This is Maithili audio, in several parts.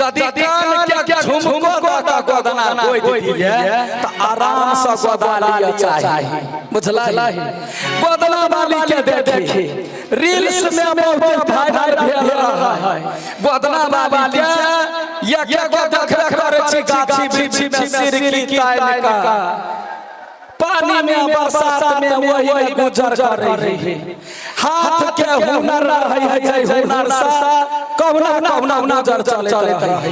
यदि कान के झुमको दऽ कऽ गोदना गोदि दिए तऽ आराम से गोदा लिअ चाही, बुझलही? गोदना वाली के देखी रील्स में बहुत वायरल भेल रहै। गोदना वाली के एक एगो देखबे करै छी गाछी वृक्षी में सिरकी तानि कऽ पानी में बरसात में वही में गुजर करै है। हाथ के हुनर रहै है, जै हुनर से कहुना कहुना गुजर चलैत रहै।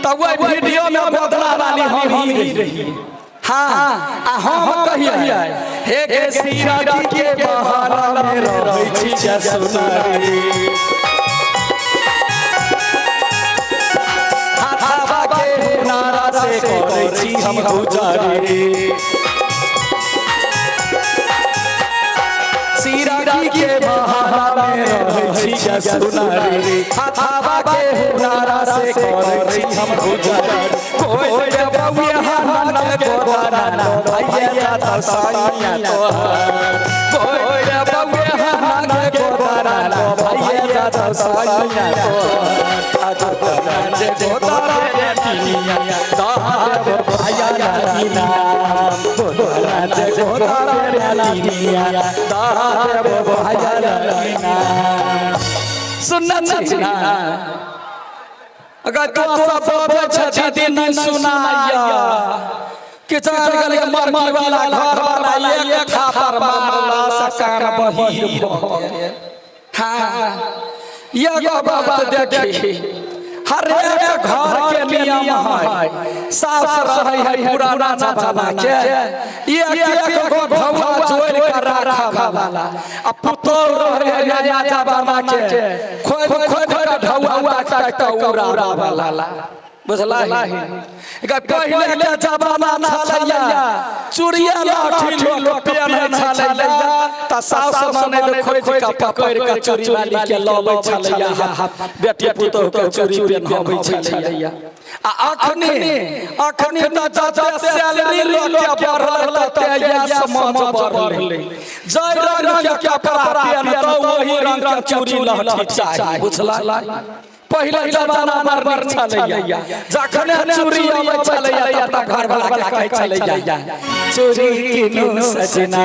तऽ ओहि वीडियो में गोदना वाली हम ही रही। हाँ, आ हम कहिए हे के सिरकी के बहाना में रहै छी सुनरी, हाथावा के हुनर से करै छी हम गुजरी। सिरकी के बहाना में रहै छी सुनरी, हाथावा के हुनर से करै छी हम गुजरी। कोई बबुआ हाथ के गोदना भैया जाता साइया तोहर, कोई बबुआ हाथ के गोदना भैया जाता साइया तोहर। जे गोदना किनिया दाह भैया किना, गोदना जे गोदना किनिया दाह भैया किना। सुनना छी ना? अगर तो सब बजै छै दीदी नहीं सुनाइया कि चार गल मरकी वाला घर वाला एक थापर मारला से कान बहिर भऽ गेल। हाँ, एगो बात देखी, हर एक घर के नियम है, सास रहै है पुराना जमाना के, एक एक गो ढौआ जोड़ि कऽ राखऽ वाला, आ पुतोहु रहै है नया जमाना के, खोदि खोदि कऽ ढौआ ताकि कऽ उड़ाबऽ वाला, बुझलही? पहिले के जमाना छलैया चूड़िया लाठी लोक पेन्है छलैया, तऽ साउस ननैद खोजि कऽ पकड़ि कऽ चूड़ी वाली के लबै छलैया, बेटी पुतोहु के चूड़ी पेन्हबै छलैया। आ अखनी अखनी तऽ जते सैलरी लोक के बढ़लै तते इएह समझ बढ़लै, जाहि रंग के कपड़ा पेन्हतौ ओही रंग के चूड़ी लहठी चाही, बुझलही? पहिले जमाना बड़ नीक छलैया, जखने चूड़ी अबै छलैया तऽ अपना घरवाला के कहै छलैया चूड़ी किनु सजना,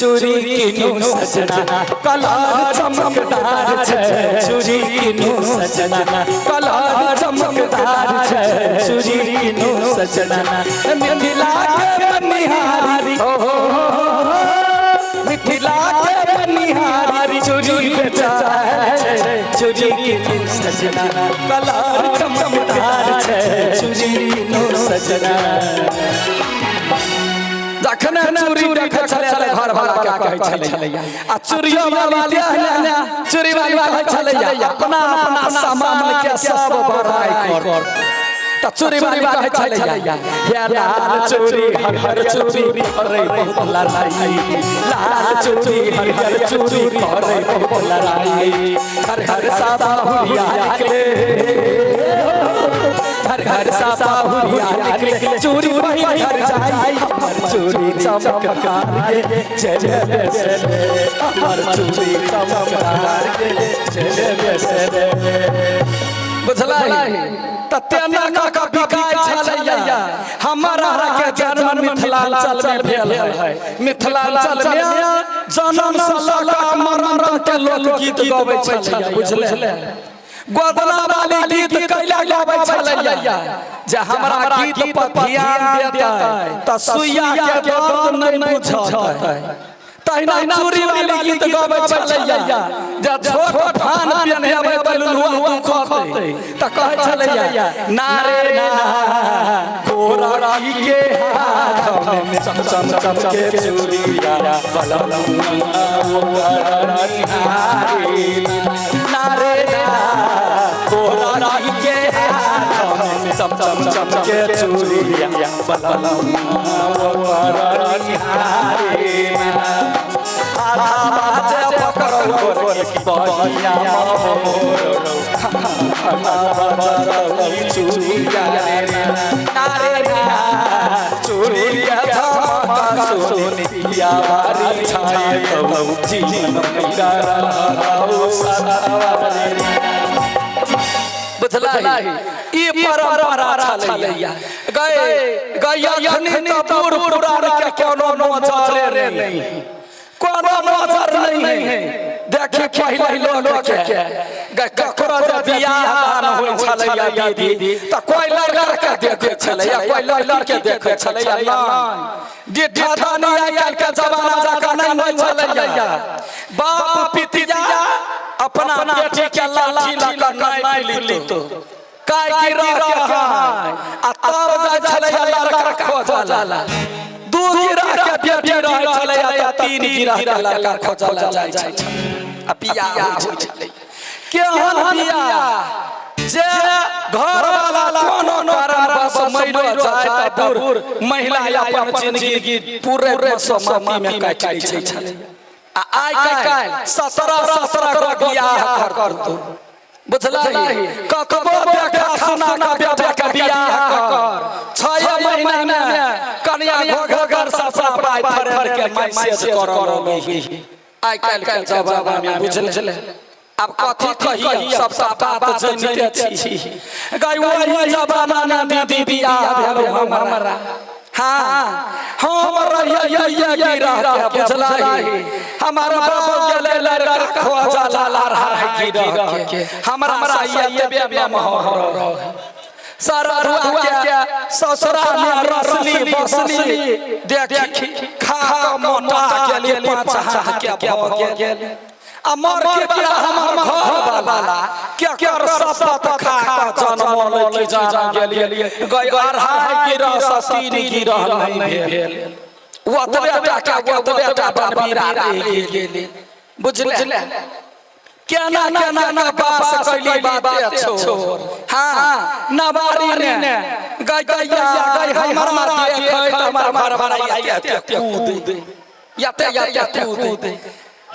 चूड़ी किनु सजना कलर चमकदार छै, चूड़ी किनु सजना कलर चमकदार छै, चूड़ी किनु सजना मिथिला के बनिहारी, ओ मिथिला के बनिहारी चूड़ी बेचाय छै, चूड़ी किनु सजना कलर चमकदार छै, चूड़ी किनु सजना। जखने चूड़ी देखै छलै तऽ घर वाला के कहै छलैया, आ चूड़ियो वाली तेहने चूड़ी वाली कहै छलैया अपना अपना सामान के सब बड़ाई कर, तऽ चूड़ी वाली कहै छलैया हे लाल चूड़ी हरियर चूड़ी करै बहुत लड़ाई, लाल चूड़ी हरियर चूड़ी करै बहुत लड़ाई, घर घर सा बाहुरिया निकले, घर घर सा बाहुरिया निकले, चूड़ी पहिर घर जाई हमर चूड़ी चमकदार गे चले बेसले, हमर चूड़ी चमकदार गे चले बेसले, बुझलही? तऽ तेना कऽ कऽ बिकाय छलैया। हमर अहाँके जन्म मिथिलांचल में भेल है, मिथिलांचल में जन्म से लऽ कऽ मरण तक के लोकगीत गबै छलैया, बुझले? गोदना वाली गीत कैला गबै छलैया जे हमरा गीत पर ध्यान देतै तऽ सुइया के दर्द नहि बुझतै। तहिना चूड़ी वाली गीत गबै छलैया जे छोट फान पेन्हेबै तऽ लुलुआ दुखतै, तऽ कहै छलैया ना रे ना गोरकी के हाथ में चम चम चम के चूड़िया ना रे ना गोरकी के हाथ में चम चम चम के चूड़िया घना बजतौ चूड़िया रे ना रे ना चूड़िया झमक सोनी पिया बारी छाए तौ जीवन मेरा रहौ सदावा रे। बुझला ई परंपरा छलैया गए गए अखनी त बूढ़ पुरान के कोनो नजरे नहीं, कोनो नजर नहीं है। देखी पहले लोग के ककरो जे बियाह दान होइ छलैया दीदी त कोई लड़का के देखे छलैया, कोई लड़की के देखे छलैया नहीं। डिठा दानी आइ काल्हि के जमाना जकाँ नहीं होइ छलैया। बाप पितिया अपना बेटी के लाठी लऽ कऽ नापि लितौ काय गिरह के हाय आ तब जाइ छलैया लड़का खोजला। 2 गिरह के बेटी रहै छलैया त 3 गिरह के लड़का खोजला जाइ छलै आ बियाह होइ छलै। केहन बियाह जे घर वाला कोनो कारणवश मरियो जाय त बूढ़ महिला अपन जिंदगी पूरे माटी में काटि लै छलै। आ आइ काल्हि 17-17 गो बियाह करतौ। बुझलही कतबो देखा सुना के बेटा के बियाह कर 6 महीना में कनिया घोघर से अपना पाइ फरेर के मैसेज करऽ लगही। आइ काल्हि के जमाना में बुझले अब कथी कही सब बात जनिते छी। गई वही जमाना में दीदी बियाह भेल हमरा। हाँ हम रहियै गिरह के बुझलही हमार बाबू गेलै लड़का खोजला अढ़ाई गिरह के हमरा सैयदबे नमहर रहे। सरधुआ के ससुरा में रसनी बसनी देखी खा कऽ मोटा गेली 5 हाथ के भऽ गेल। आ मर के वाला हमर घर वाला केकर शपथ खा कऽ जन्म लै जान गेलियै गई 2.5 गिरह से 3 गिरह नहीं भेल। ओतबे टाका ओतबे टा बनबीरा रहि गेलै। बुझले केना केना के बास कैली बाते छोड़। हाँ नवारी ने गई गैया गई हमरा देखै त हमर घर वाला याते कूद याते याते कूद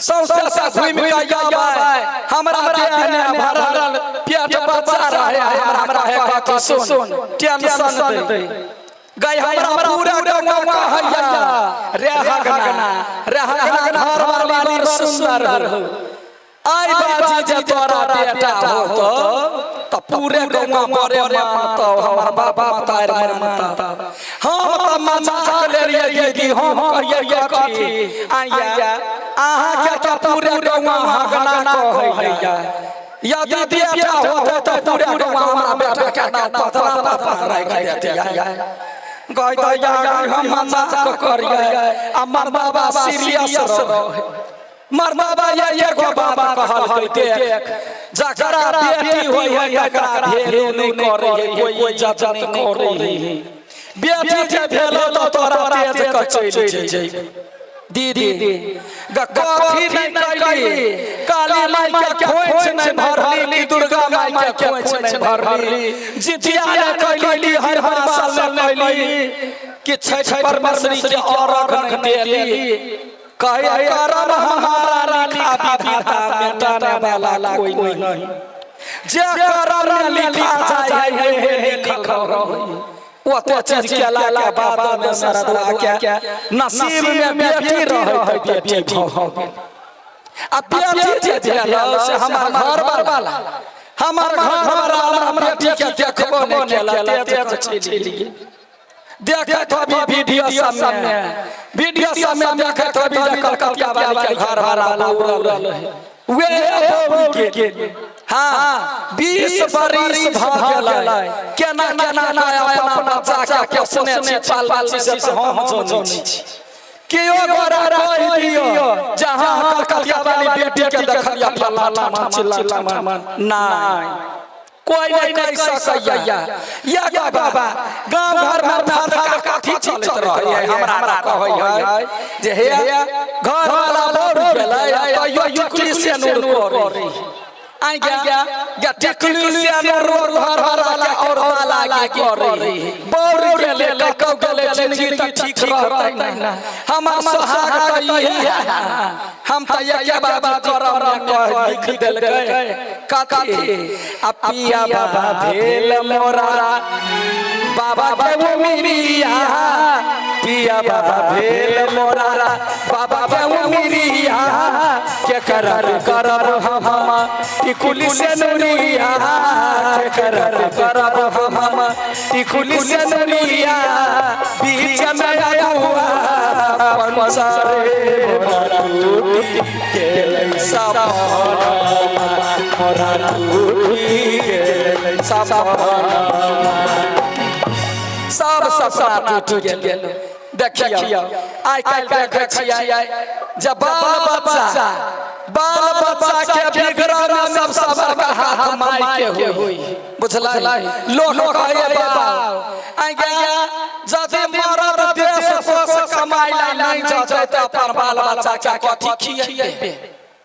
सौंसे से घूमि के आबै हमरा देह ने भरल पेट बच्चा रहे हमरा कहे कथी सुन टेंशन दे गई हमरा पूरा गंगा कहैया रे हगना रे हगना घर वाली बड़ सुंदर हो। आइ बाजी जे तोरा बेटा होतो त पूरे गौवा बड़े मानतौ हमर बाप माता मानता। हम त मजाक लेलियै दीदी हम कहियै कथी आइया अहाँके त पूरे गौवा हगना कहैया यदि बेटा होतै त पूरे गौवा हमरा बेटा के नाम पतरा पतरा राखि देतै। गई दैया हम मजाक करियै आ मर बाबा सीरियस रहे। मर बाबा एगो बात कहलकै देख जकरा बेटी होइ है तकरा भेलो नहि करै है कोई इज्जत नहि करै है। बेटी जे भेलो त तोरा तेज के चलि जइबे। दीदी कथी नहि कैली काली माई के खोइछ नहि भरली दुर्गा माई के खोइछ नहि भरली जितिया नहि कैली हर हर साल नहि कैली कि छठि परमेश्वरी के अर्घ नहि देली। कहे करम हमारा लिखा विधाता मिटाने वाला कोई नहीं। जे करम में लिखा जाए है वही लिखल रहे। ओते चीज केला के बाद में सरदुआ के नसीब में बेटी रहे त बेटी भऽ गेल। आ बेटी जे भेल से हमर घर वाला हमर घर वाला हमरा बेटी के देखबो नहि केला तेज चलि गेल। देखत हबी वीडियो सब में वीडियो सब में देखत हबी जे कलकतिया वाली के घर वाला बौरल है वे बौर गेल। हाँ 20 बरिस भऽ गेलै केना केना अपना बच्चा के पोसने छी पालने छी से हम जनै छी। केओ गोरा कहि दियौ जहाँ कलकतिया वाली बेटी के देखलियै फल्लाँ ठाम चिल्लाँ ठाम नहि कोई नहीं कह सकैया। या बाबा गांव घर में फदका कथी चलैत रहै हमरा कहै है जे हे घर वाला बौर गेलै तैयो टिकुली सेनुर करै आई गया या टिकुली सेनुर घर वाला और वाला के करै बौर गेलै ककौ गेलै जिंदगी त ठीक रहतै ना। हमर सोहाग त इहे है। हम त एके बाबा करम ने कह लिख देलकै कथी आ पिया बाबा भेल मोरा बाबा के उमिरिया, पिया बाबा भेल मोरा बाबा के उमिरिया, के करब करब हम टिकुली से नुरिया, के करब करब हम टिकुली से नुरिया, बीच में अगुआ पंचरे मोरा टूटी गेलै सपना, मोरा टूटी गेलै सपना। सब सपना टूट गेल। देखियौ आइ काल्हि देखै छियै जे बाल बच्चा के बिगड़ऽ में सबसँ बड़का हाथ माय के होई, बुझलै? लोक कहैए बाप आइ गया यदि मरद देश कोष कमाइ ला नहि जतै तऽ अपन बाल बच्चा के कथी खियेबै?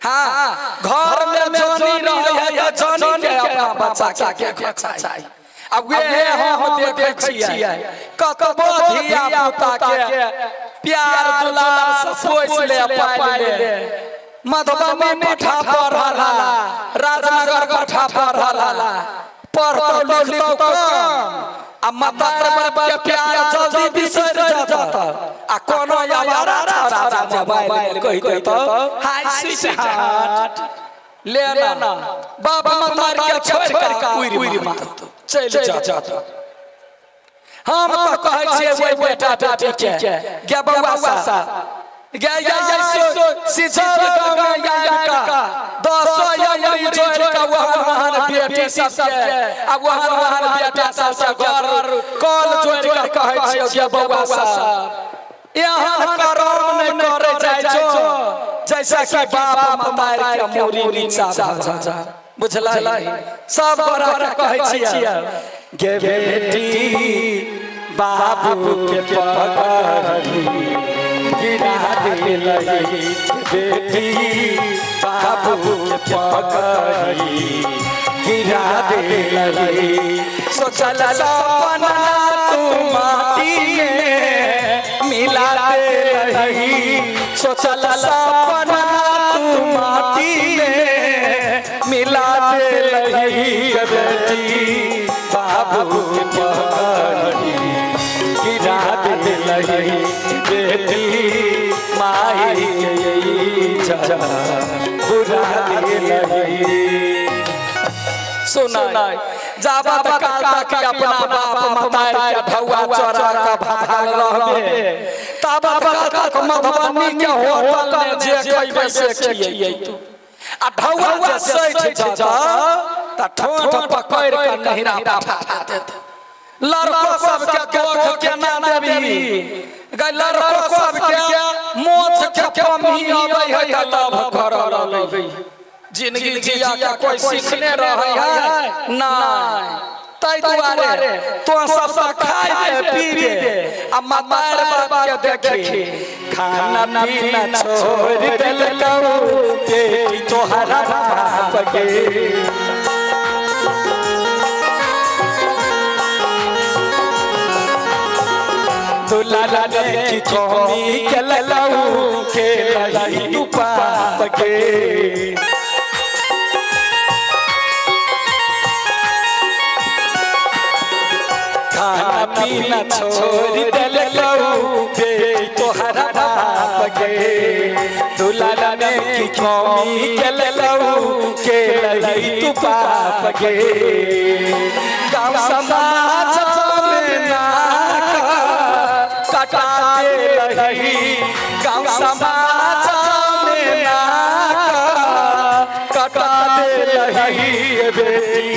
हाँ, घर में जनी रहै है तऽ जनी के अपना बच्चा के चाही। अब वेहे हम देखै छियै कतबो धिया पुता के प्यार दुलार से पोसि ले पालि ले, मधुबनी पठा पढ़ला, राजनगर पठा पढ़ला, पढ़तौ लिखतौ कम आ मतार बाप के प्यार जल्दी बिसरि जाता आ कोनो आवारा छौड़ा मोबाइल में कहि देतौ हाय स्वीट हार्ट ले ना, बाप मतार के छोड़ि कऽ उड़ि मारतौ चलि जाता। हम तऽ कहै छियै ओहि बेटा बेटी के गे बौआ सा गे सिजौल गाँव में आबि कऽ 10 अंगुरी जोड़ि कऽ ओहन ओहन बेटी सबके आ ओहन ओहन बेटा सबके घर कल जोड़ि कऽ कहै छियै गे बौआ सा एहन करम नहि करै जाइ छौ जैसे कि बाप मतार के मूड़ी नीचा भऽ जा, बुझलै? सब गोरा के कहै छियै गे बेटी बाबू के पकड़ी गिरा देलही, बेटी बाबू के पकड़ी गिरा देलही, सोचल सपना तू माटी में मिला देलही, सोचल सपना तू माटी में मिला देलही, बेटी बाबू के पकड़ी गिरा देलही, बेटी माई के इज्जत बुरा देलही। सुनाई जाबत काल तक अपना बाप मतार के ढौआ चोरा के भागल रहबे ताबत काल तक मधुबनी के होटल में जे खइबे से खियैतौ आ ढौआ जे सठि जतौ त ठोंठ पकड़ि के नहिरा पठा देतौ। लड़को सबके दोख केना देबही गै? लड़को सबके मोछ के कमी अबै है त लभ करऽ लगै, जिंदगी जिया के कोई सीखने रहै है नहि। ताहि दुआरे तो सब तऽ खाइबे पीबे आ मतार बाप के देखी खाना पीना छोड़ि देलकौ बेटी तोहरा बाप के, दुलारा देखी कमी केलकौ के लही तू पाप के। खाना पीना छोड़ि देलकौ बेटी तोहरा बाप के, दुलारा देखी कमी केलकौ के लही तू पाप के। गाँव समाज में नाक कटा देलही, गाँव समाज में नाक कटा देलही, बेटी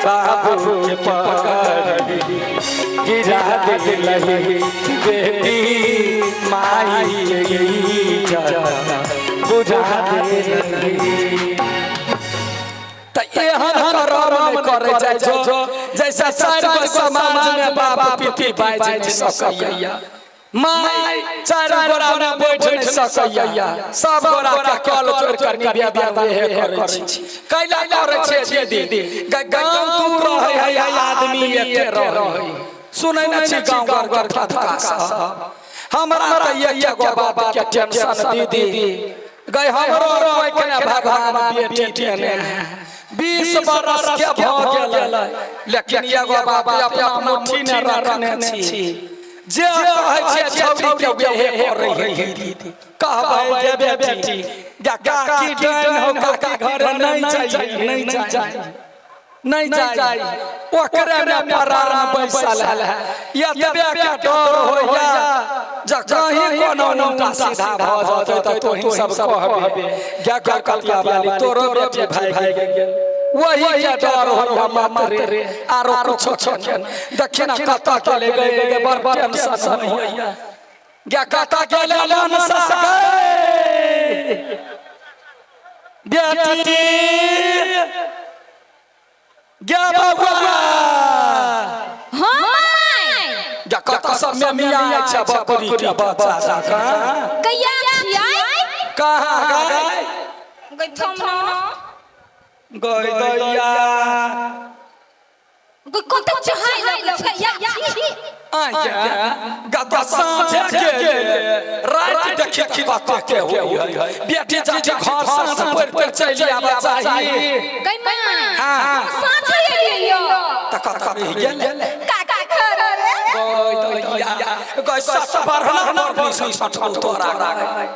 बाबू के पकड़ी गिरा देलही, बेटी माई के इज्जत बुझा देलही। त एहन करम नहि करै जाइ छौ जैसे चारि गो समाज में बाप पिती बाजि नहि सकैया, माय चारि गोरा में बैठ नहि सकैया, सब गोरा के कल चोर कर निवेदन वेहे करै छी। कैला करै छै दीदी? गाँव दूर रहै है आदमी एके रहै, सुनै न छी गाँव घर के फदका सब। हमरा तऽ एक एगो बात के टेंशन दीदी गई, हमरो कोई के ने भगवान बेटी देने है। 20 बरस के भऽ गेलै, लेकिन एगो बात अपना मुट्ठी ने रखने छी। जे कहै छियै छौड़ी के वएह करै है दीदी। कहबै जे बेटी गे काकी डाइन हो, काकी घरे नहीं चाहिए, नहीं चाहिए, नहीं जाई, ओकरे में परार बैसल है। एतबे के डर होइया जे कहीं कोनो उल्टा सीधा भऽ जेतै तऽ तोही सब कहबे गे कलकतिया वाली तोरो बेटी भागि गेल, वही के डर होइया मात्र, आरो कुछो के देखी ना कतऽ गेलै गए, बड़ टेंशन होइया गे कतऽ गेलै मनसा गए बेटी गे बउआ। हाँ माय। गे कतऽ सब में मिया छै बकरी के बच्चा जकाँ। गैया छियै। कहाँ गए? गै थम ना ना। गई दैया। गै कतऽ चढ़ाइ लगै छै गैया छी। गता साँझे गेले, राति देखी कते के होई है। बेटी जाके घर साँझ पड़िते चलि आबऽ चाही। गै माय। हाँ। साँझे एलियै। तऽ कतऽ रहि गेलै? काका घर रे। गई दैया गई सत बढ़ना बरनी से सटल तोरा गई।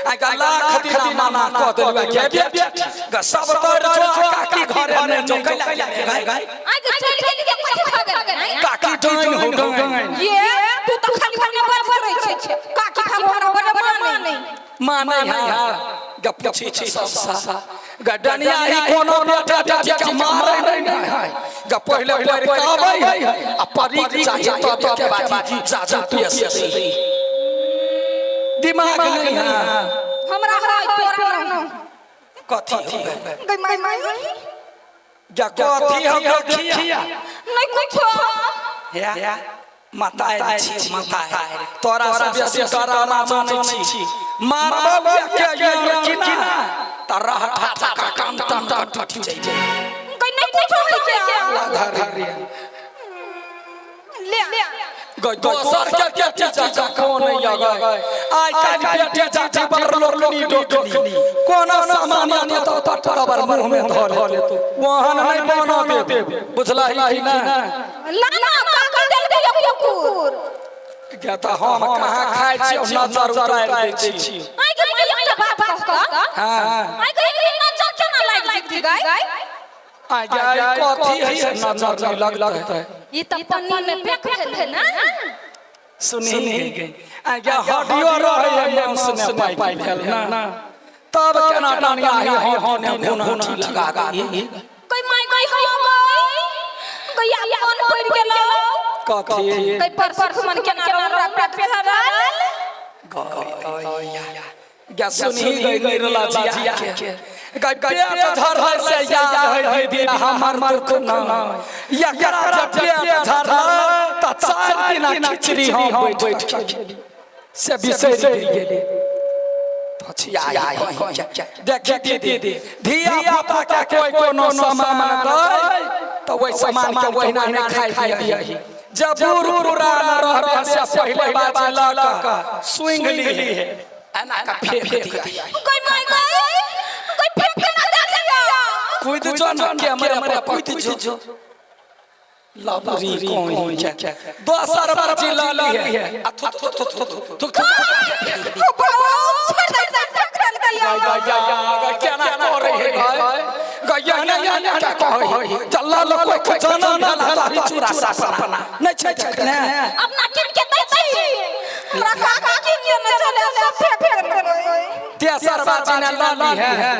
आ गा लाख दिना मना कऽ देलु गे बेटी ग सब तर जो काकी घरे नै जो कैला गेलै गई। आइ गै चलि गेली के कथी भऽ गेलै? काकी डाइन हो डाइन। ये तू तऽ खाली खाली बड़ करै छै, काकी खाली हमरा बड़ मानै। मानै है ग पूछी छी सब ग डनिया ही कोनो बेटा बेटी के मारै नै ने है ग, पहिले पढ़ के आबै है आ परीक चाहिए तब के बाजी जाजू पेश दी। दिमाग नहीं है हमरा है तोरा न। कथी हो गै माय माय। ग कथी हो देखिया? नहीं कुछो। या माता छी माता, तोरा से बेसी डराना जानै छी, मारबौ के ये कि ना त रहठा का कान तन टूटि जइबे। गै नहीं कुछो है क्या? धरिया ले गई दोसर के बेटी चाचा कोन यगै। आइ काल्हि बेटी चाची बड़ लोकनी डोकनी, कोनो सामान एतौ तऽ तबर मुँह में धऽ लेतौ, ओहन नहि बनऽ देब, बुझलही कि ना? लाना काका देलकै कुकुर। गे तऽ हम कहाँ खाइ छी, नजर उतारि दै छी। आइ गै माय एकटा बात कहता। हाँ। आइ गै नजर केना लागि जेतै गै? आइ गे कथी है से नजर नहि लगतै? ई तऽ पन्नी में पैक भेल ना। सुनी गई आ गे हड्डियो रहै है मांस ने पाइ भेल ना, तब केना डनिया ही हड्डी ने घुनाठी लगा दी। गै माय गै हो गै गै मन पड़ि गेलौ। कथी? गै परसु मन केना हमरा पेट भरल। गे सुनी गई निर्ला जिया के गई पेट झरल से याद है दीदी हमर दुख ना, एकरा जे पेट झरल त 4 दिना खिचड़ी हम बैठ के से बिसरि गेली। देखी दीदी धिया पुता के कोई कोनो सामान दै तऽ ओहि सामान के ओहिना नहि खाइ दियही, जब बूढ़ पुरान रहबे से पहिले बाजी लऽ कऽ सुंघ लीहे, एना कऽ फेंक दियही। गै माय गै गै फेंक केना देलियै? कूद जो ना कैमरे पर कूद जो लबरी कोई के दोसर बाजी लऽ लीहे आ थु थु थु थु थु थु थु। हो बाबा छोड़ दे से फेंक देलकै। केना करै है गै गै यहने यहने क्या कहै है चल लो कोई जनम भेला तारी चूड़ा सपना नहि छै देखने। अपना किन के दै छी, हमरा काका किन के न चले सब फेंक देलकै। तेसर बाजी ने लऽ ली है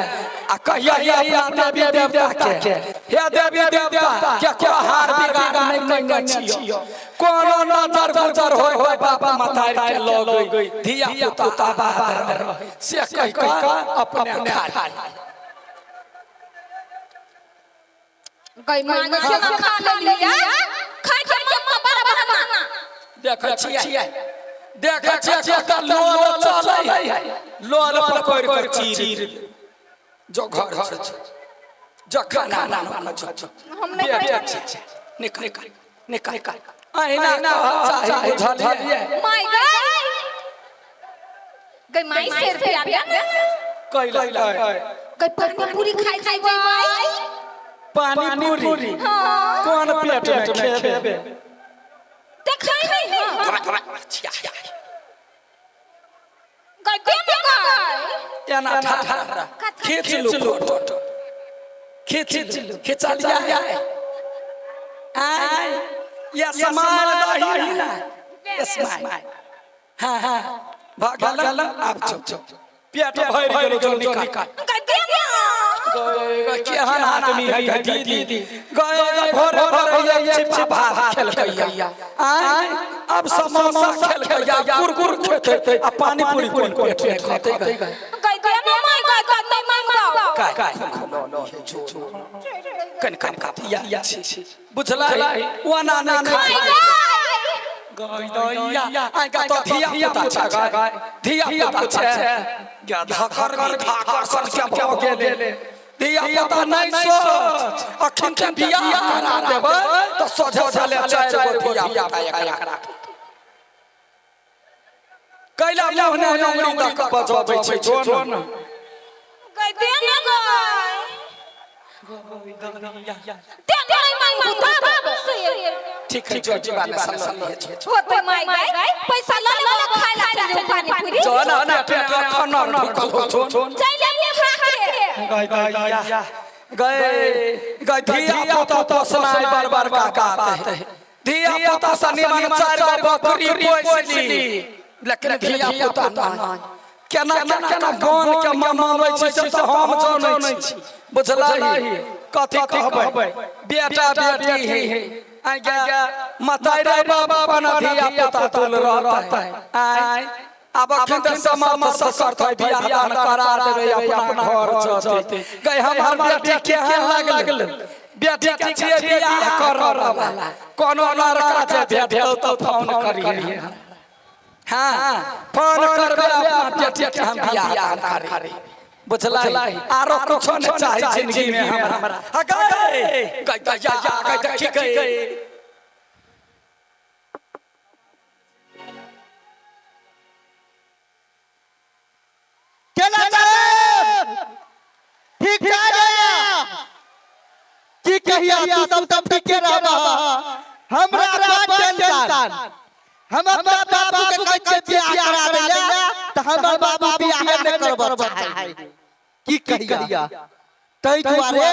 आ कहिया अपना देवी देवता के, हे देवी देवता केकरो हार बिगाड़ नहि कयने छियौ, कोनो नजर गुजर होय होय बाबा मतारि के लऽ गई, धिया पुता आबाद रहै से कहि कऽ अपने खा ली। गै माय गै केना खा लेलियै? खाइ के मन तऽ बड़ बहाना। देखै छियै देखै छियै कतऽ लोल चलै है, लोल पकड़ि कऽ चीर जो घर छै जो खाना बनाउ जो हम नहि बेटी खाइ। छै निकाल निकाल निकाल। अहिना कह चाही बुझलियै। माय गई गई माय 100 रुपया दे ना। कैला गई पानी पूरी खाई जाइबै। पानी पूरी? हाँ। कोन पेट में खेबे? देखै नहीं है गई दे ना गई। एना ठाढ़ खींच लू फोटो, खींच लू, खिंचा लिया है। आय या स्माइल दही ना, स्माइल। हाँ हाँ भगल अब चुप चुप पेट भर गेलो जो निकाल। गई दे ना। गए केहन आदमी है दीदी, गए भोरे भोरे एक छिपा भात खेलकैया, आय अब समोसा खेलकैया, कुरकुर खेते आ पानी पूरी कोन पेट में खाते गए। गई दे ना माय गई गई नहीं मांगबो। काय कन कन काटिया बुझलाई ओना नहीं माय खाई गई गई दैया आइ का तो धिया पुता छै गए, धिया पुता छै धाकर धाकर सन के भ गेले। धिया पुता नहीं सोच अखन के बियाह करा देबै त सोझे छले चारि गो धिया पुता एकरा कैला मुँह ने अंगुरी द क बजबै छै जो न। गई दे ना गई दे नहीं मांगबो तब ठीक है जो जीवा ने समझ लिए होते माय गई पैसा ल ले खाय ला चल जाऊ पानी पूरी। जो ना पेट में खाना ढुकल हो जो चल जाऊ खा के। गई दैया गए गई धिया पुता पोसनाइ बार बार का बात है। धिया पुता सा निमन चार गो बकरी पोसली लेकिन धिया पुता नहीं। केना केना गान के मनाबै छै से तऽ हम जानै छी बुझलही। कथी कहबै बेटा बेटी है आज्ञा मताई बाप अपन धिया पुता तुल रहता है। आय अब अखन तऽ समर्थ सशर्त है बियाह दान करा देबै अपना घर जते गई। हमर बेटी केहन लागल, बेटी के छियै बियाह करऽ वाला, कोनो लड़का जे भेटतौ तऽ फोन करिहे। हाँ फोन करबै अपना बेटी के हम बियाह दान करी बुझलही। आरो कुछो नहीं चाही जिंदगी में हमरा। गए गई दैया गई देखी गई। केला साहेब ठीक छै की कहिया तू सब तब ठीके रहबा, हमरा कोन टेंशन। हम अपना बाबू के कहै छियै बियाह करा दैला तऽ हमर बाबू बियाह नहि करबऽ चाहै। की कहिया ताहि दुआरे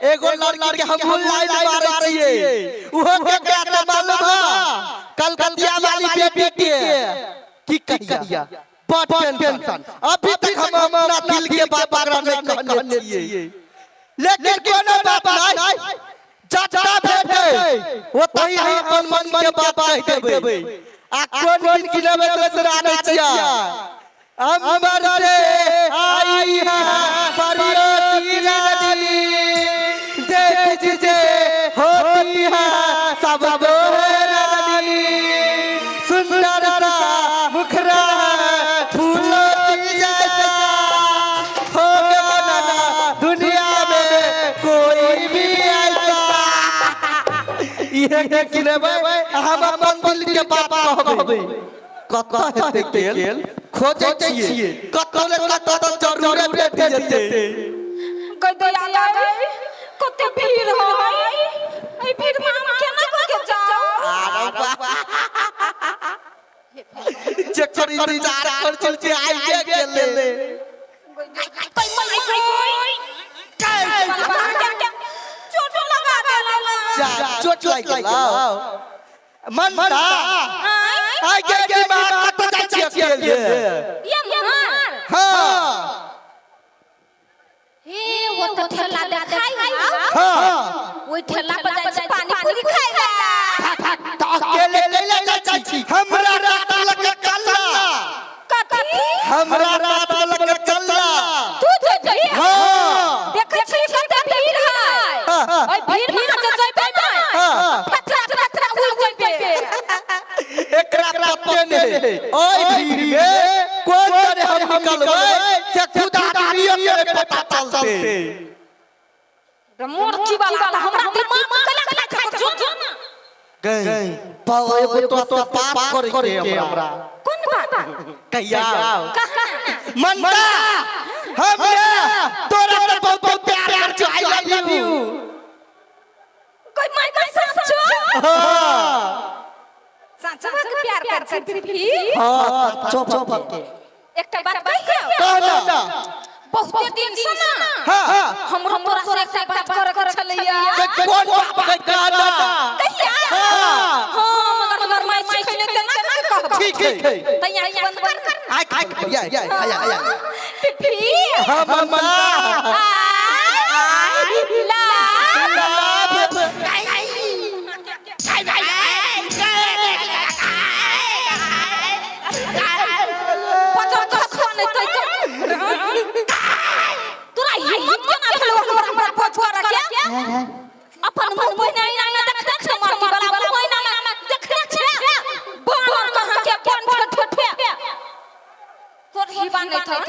एगो लड़की के हमहूँ लाइन मारै छियै, उहो केकरा तऽ मालूम है, कलकतिया वाली बेटी के। की कहिया बड़ टेंशन, अभी तक हम अपना दिल के बात ओकरा नहि कहने छियै, लेकिन कोनो बात नहि, जतऽ भेटै ओतहि हम अपन मन के बात कहि देबै। आ कोन दिन किनबै दोसरा नहि छियै। अंबर से आई है परियों की रानी, देख जिसे होती है सबको हैरानी, सुंदर सा मुखरा है फूलों की जैसा, होगा ना दुनिया में कोई भी ऐसा। इहे के सुनेबै हम अपन दिल के बात कहबै। कतऽ हेतै गेल खोजै छियै, कतौ ने कतौ तऽ जरूरे भेट जेतै। गई दैया गई कते भीड़ है, एहि भीड़ में हम केना कऽ के जाउ? जेकर इंतजार कर चल के आइए गेलै। गई माय गई चोट लगा देलक। जा चोट लागि गेलौ मनसा। आइ के दिमाग कतऽ जाइ छियै अकेले? ये मार हाँ हे वो तो ठेला देखाई है। हाँ ओहि ठेला पर जाइ छी पानी पूरी खाय ला। तऽ अकेले कैला जाइ छी? हमरा रात लग चलला। कथी? हमरा रात लग चलला। तू जेबही? हाँ देखै छी कते भीड़ है, ओहि भीड़ में जे जइबै ने फटरा फटरा उड़ जइबै। एकरा पते नहि ओहि भीड़ में कोन तरह हम निकलबै से खुद आदमियों के पता चलते। मूर्ति वाला हमरा दिमाग में कला खाइ छै, जो ना। गई पाओ तो तो बात करे के हमरा। कोन बात? कहिया कहाँ? मनता हमरा तोरा से बहुत प्यार छौ, I love you. कोई माय का साचो? हां साचो के प्यार कर छी पिपी? हां चुप चुप। एकटा बात कहियो? कहना। बहुत दिन से ना हां हमरो तोरा से एकटा बात करे के छलैया। कोन बात? कहना। कहिया? हां मगर हमर माय सिखैले त ना कहब। ठीक है। तैया बंद कर। आ या या या या पिपी हां मनता I love. पचर कस नहीं तोरा हिम्मत केना भेलौ हमरा पर पच करे के? अपन मुंह पहिने आईना में देखने छै, मरकी वाला मुंह आईना में देखने छै। बानर कहाँ के बन ठोठे तोर हिबा नहीं थन।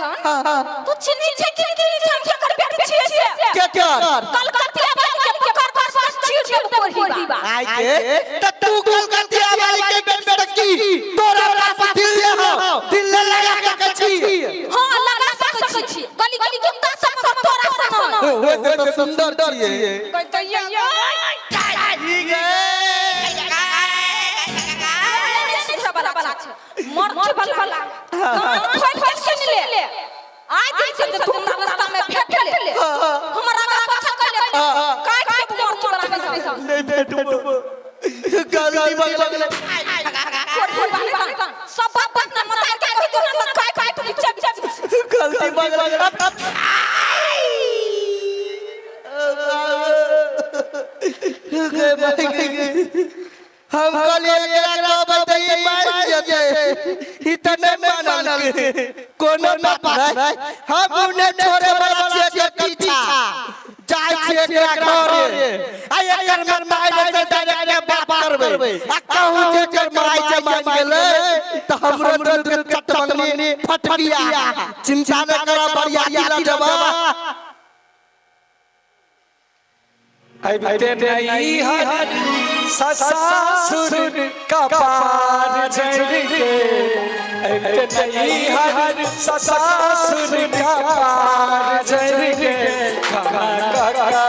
तू चिन्ही छै कि चिन्ही छै हम केकर बेटी छियै से? केकर? कलकतिया वाली के पकड़ पर बस चीर देब तोर हिबा। आइ के त तू कलकतिया वाली के बेटी की तोरा पास दिल हो, दिल लगा के छी। हां लगा सकै छी, गली गली कुत्ता सब पर तोरा सन। ओए तो सुंदर छियै। कहतैया मरके वाला कान खोल के सुन ले। आइ दिन से तू हमरा रास्ता में भेट ले, हमरा आगा पाछा कर ले, काट के मरके वाला में नहीं भेटबो, गलती भऽ गेलै। सब बात बात ना मत के कहि दो ना, काट काट के चल। गलती भऽ गेलै। हम कहलियै एकरा कहबै तऽ ई मारि जेतै, ई तऽ नहि मानलकै। कोनो बात नहि, हम नहि छोड़े वाला छियै एकर पीछा। जाइ छियै एकरा घरे आ एकर माय से डायरेक्ट बात करबै आ कहूँ जे एकर माय जे मानि गेलै तऽ हमरो दूध के चटमंगनी फटकिया। चिंता नहि करऽ, बरियाती लऽ जेबऽ। अबते नहीं हर ससुर कपार झड़ के, अबते नहीं हर ससुर कपार झड़ के, खाना काका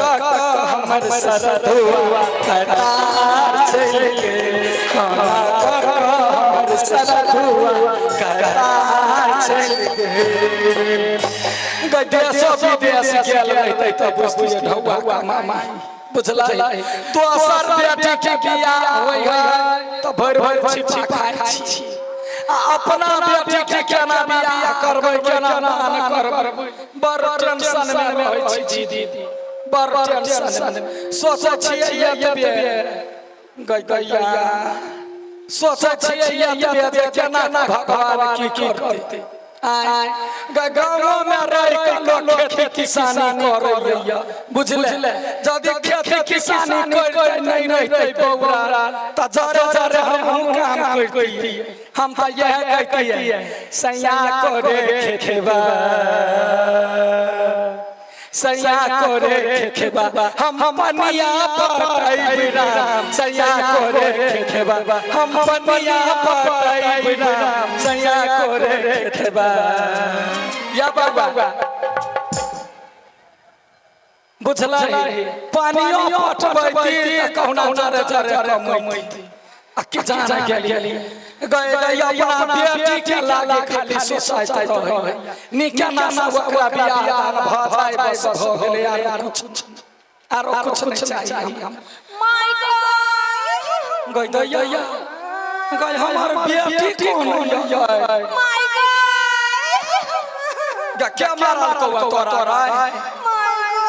काका हमर सरधुआ कतार चल के, खाना काका हमर सरधुआ कतार चल के। देशो विदेश गेल रहते तऽ बुझतियै ढौआ मामा, बुझलै? दोसर बेटी के बियाह होइ है तऽ भरि भरि छिपा खाइ छी, आ अपना बेटी के केना बियाह करबै, केना दान करबै, बड़ टेंशन में रहै छी दीदी, बड़ टेंशन में। सोचै छियै एतबे गैया, सोचै छियै एतबे जे केना भगवान की करतै। गाँव में रह के लोग खेती किसानी करैया, बुझले? यदि खेती किसानी करते नहीं रहते बौरा तऽ जरे जरे हमहूँ काम करतियै। हम तऽ इएह कहतियै, सैया करे खेतबा, सैया करे खेतबा, हम पनिया पटैब राम, सैया करे खेतबा, हम पनिया पटैब राम, सैया करे खेतबा। या बाबा बुझलै? पानियो पटबैती तऽ कहुना जरे जरे कमैती। आ के जाने गेली गए गए अपना बेटी के लागे खाली सोचैत रहै, नीके ना ओकरा बियाह दान भऽ जाय बस भऽ गेलै, आर कुछ आरो कुछ नहीं चाहिए। My God गई दैया गई हमर बेटी कोन यै? My God गा क्या मारल कौआ तोरा? My God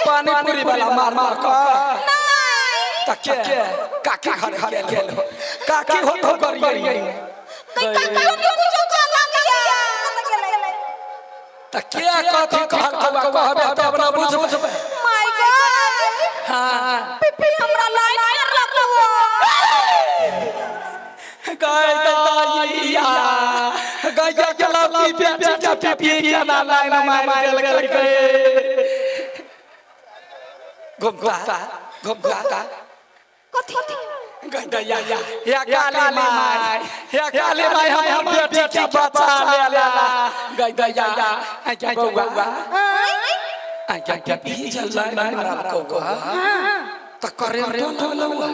पानी पूरी वाला मार मार कऽ नहीं त के काकी घर गेल हो, काकी हो तो करियै गई काका हम कुछो कहला नहीं। त के कथी कहल कौआ कहबे तब ना बुझबै। My God हां पिपी हमरा लाइन मारलक वो। गई दैया गई के लौकी बेटी के पिपी केना लाइन मारि देलकै। घुमता घुमता। कथी? गदैया या काली माई, या काली माई, हमर बेटी के बचा लेला। गदैया आज्ञा बौआ। आँय? आज्ञा के बीज लाइन मारल कौआ त करेंटो लगलौ।